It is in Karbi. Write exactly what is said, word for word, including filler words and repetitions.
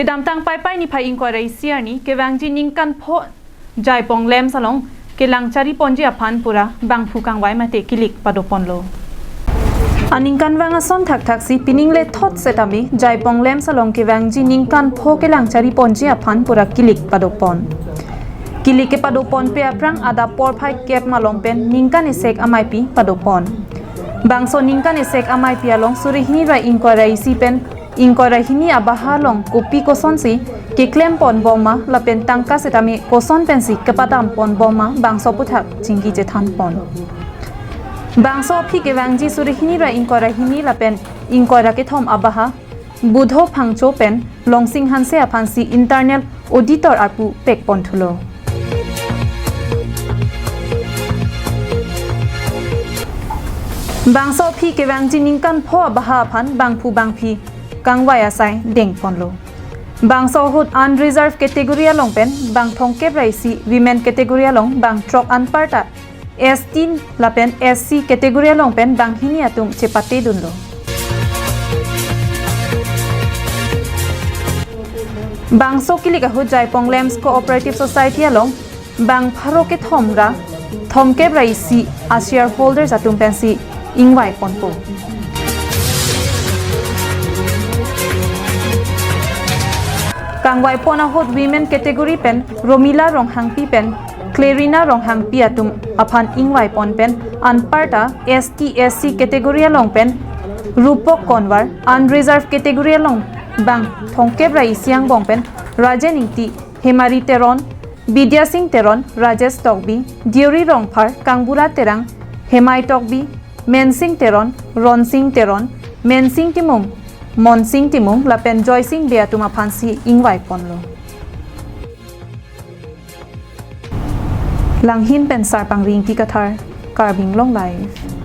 Kedamtang Paipai niphai ingkoi ra isi arni kevangji ningkan pho Jaipong LAMPS along kelang chari ponji aphan pura bangphu kangvai mate kilik pado ponlo. Aningkanvang ason thakthaksi pining le thot setame Jaipong LAMPS along kevangji ningkan pho kelang chari ponji aphan pura kilik pado pon. Kilik kepado ponpe aphrang adap porphai kep malom pen ningkan isek ameipi pado pon. Bangso ningkan isek ameipi along suri hini ra ingkoi ra isi pen ingkoi ra hini abaha along kopi kosonsi keklem pon bom ma lapen tangka setame koson pensi kepadam pon bom ma bangso aphuthak chingki chethan pon. Bangso aphi kevangji suri hini ra ingkoi ra hini lapen ingkoi ra kethom abaha Budho Phangcho pen Longsing Hanse aphansi internal auditor arpu pek pon thulo. Bangso aphi kevangji ningkan pho abaha aphan bangphu bangphi kangvai asai deng ponlo. Bangso ahut unreserved category along pen bang thomkep ra isi, women category along bang throk anparta S T lapen S C category along pen bang hini atum chepate dunlo. Bangso kilik ahut Jaipong LAMPS Cooperative Society along bang pharo kethom ra thomkep ra isi a shareholders atum pensi ingvai ponpo. Kangvai pon ahut women category pen Romila Ronghangpi pen Clarina Ronghangpi atum aphan ingvai pon pen anparta S T S C category along pen Rupok Konwar, unreserved category along bang thomkep ra isi angbong pen Rajen Ingti, Hemari Teron, Bidya Sing Teron, Rajesh Tokbi, Deori Rongphar, Kangbura Terang, Hemai Tokbi, Mensing Teron, Ronsing Teron, Mensing Timung, Monsing Timung lapen Joysing Bey atum aphansi ingvai ponlo. Langhin pen Sarpangri Ingti Kathar, Karbi Anglong Live.